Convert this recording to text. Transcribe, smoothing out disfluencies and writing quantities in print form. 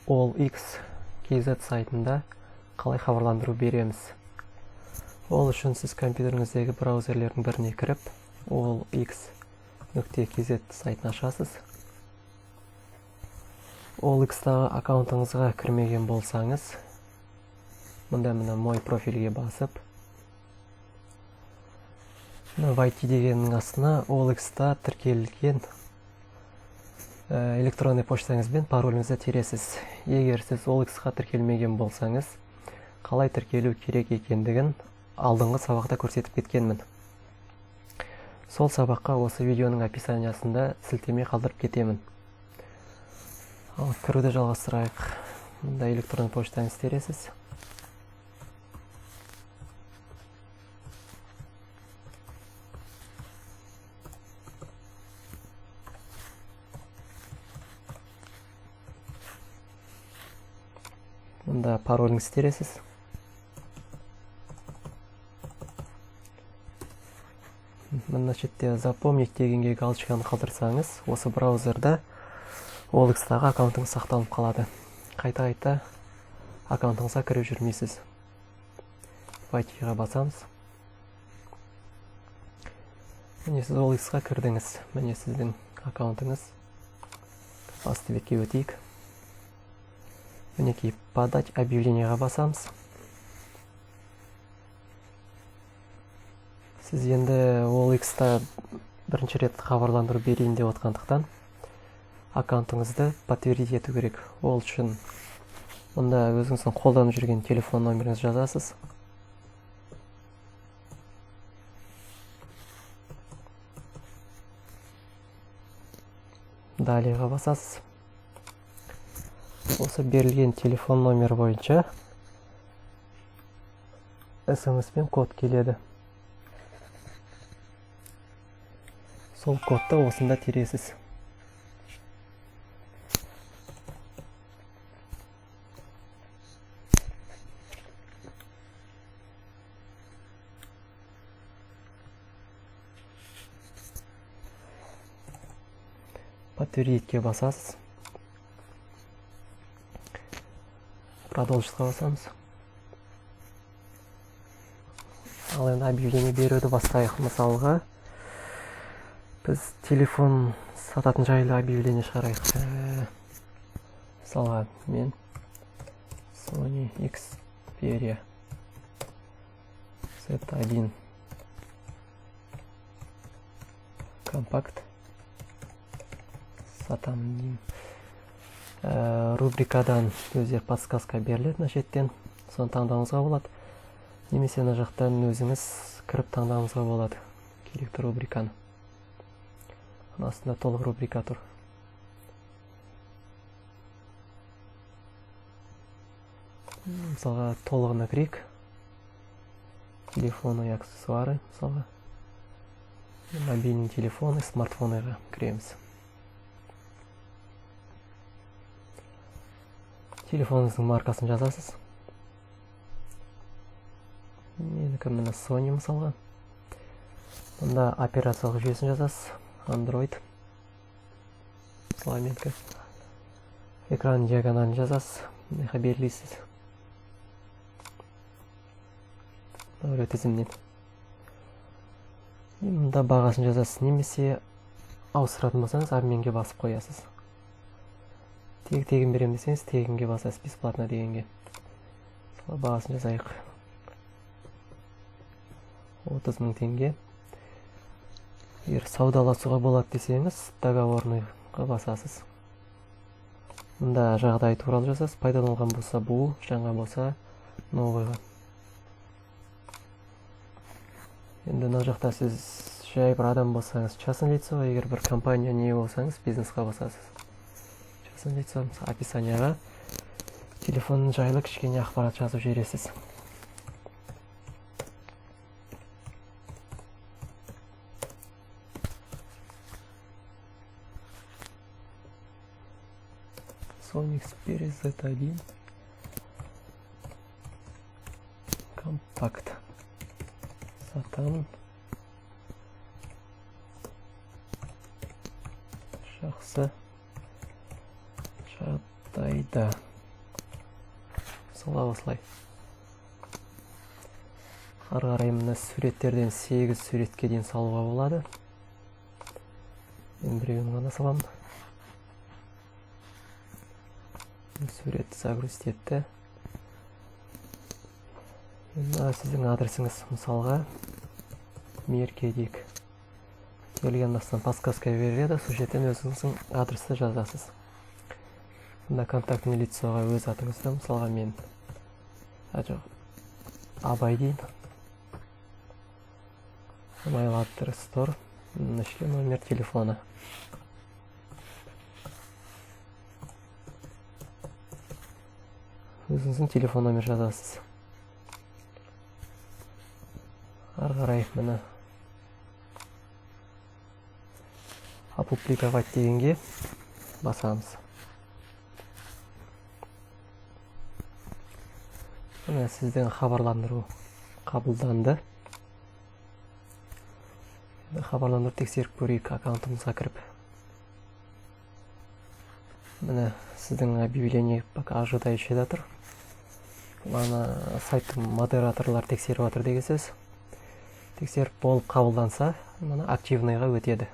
OLX.kz сайтында қалай хабарландыру береміз? Ол үшін сіз компьютеріңіздегі браузерлердің біріне кіріп, OLX.kz сайтын ашасыз. OLX-тағы аккаунтыңызға кірмеген болсаңыз, мында мына мой профильге басып, мына войти дегеннің астына OLX-та тіркелген электронный почтаңыз бен пароліңізді тересіз. Егер сіз OLX-қа тіркелмеген болсаңыз, қалай тіркелу керек екендігін алдыңғы сабақта көрсетіп кеткенмін. Сол сабаққа осы видеоның описаниясында сілтеме қалдырып кетемін. Ал кіруді жалғастырайық. Мында электронный почтаңызды тересіз. Мында пароліңізді тересіз. Мына шетте запомнить дегенге галочканы қалдырсаңыз, осы браузерда OLX-тағы аккаунтыңыз сақталып қалады. Қайта-қайта аккаунтыңызға кіріп жүрмейсіз. Войти-ға басамыз. Міне сіз OLX-қа кірдіңіз. Міне сіздің аккаунтыңыз. Басты бетке өтейік. Мінекей подать объявлениеға басамыз. Сіз енді OLX-та бірінші рет хабарландыру берейін деп отқандықтан аккаунтыңызды подтвердить ету керек. Ол үшін мұнда өзіңіздің қолданып жүрген телефон номеріңізді жазасыз. Далееға басасыз. Осы берілген телефон номері бойынша СМС-пен код келеді. Сол кодты осында тересіз. Подтвердитьке басасыз. Продолжить басамыз. Ал енді объявление беруді бастайық. Мысалға, біз телефон сататын жайлы объявление шығарайық. Мысалға, мен Sony Xperia Z1 компакт сатамын деймін. Рубрикадан өздері подсказка беріледі мына шеттен, соны таңдауыңызға болады. Немесе мына жақтан өзіңіз кіріп таңдауыңызға болады керекті рубриканы. Мына астында толық рубрика тұр. Мысалға толығына кірейік. Телефоны и аксессуары, мысалға. Мобильный телефоны, смартфоныға кіреміз. Телефоныңыздың маркасын жазасыз. Менікі міне Sony мысалға. Мұнда операциялық жүйесін жазасыз. Android. Мысалға менікі. Экран диагоналін жазасыз. Мына белгілейсіз. Мына тізімнен. Мұнда бағасын жазасыз. Немесе ауыстыратын болсаңыз, обменге басып қоясыз. Тегін беремін десеңіз, тегінге басасыз, бесплатно дегенге. Мысалы, бағасын жазайық. 30 000 теңге. Егер саудаласуға болады десеңіз, договорныйға басасыз. Мұнда жағдай туралы жазасыз. Пайдаланылған болса бұл, жаңа болса новыйға. Енді мына жақта сіз жай бір адам болсаңыз, частное лицо, егер бір компания не болсаңыз, бизнесқа басасыз. Частное лицо, описанияға телефон жайлы кішкене ақпарат жазып жібересіз. Sony Xperia Z1 компакт сатамын. Жақсы жағдайда. Мысалға, осылай. Ары қарай мына суреттерден 8 суретке дейін салуға болады. Мен біреуін ғана саламын. Суретті загрузить етті. Мына сіздің адресіңіз, мысалға, Мерке дейік. Келген астынан подсказка береді, сол жерден өзіңіздің адресті жазасыз. Мына контактный лицоға өз атыңызды, мысалға, мен, жоқ, Абай дейін. Mail адрес тұр, мына жерге номер телефона. Өзіңіздің телефон номер жазасыз. Ары қарай міне «Опубликовать» дегенге басамыз. Міне, сіздің хабарландыру қабылданды. Енді хабарландыру тексеріп көрейік аккаунтымызға кіріп. Міне, сіздің объявление пока ожидающийда тұр. Ана сайттың модераторлар тексеріп жатыр деген сөз. Тексеріп болып қабылданса, мына активныйға өтеді.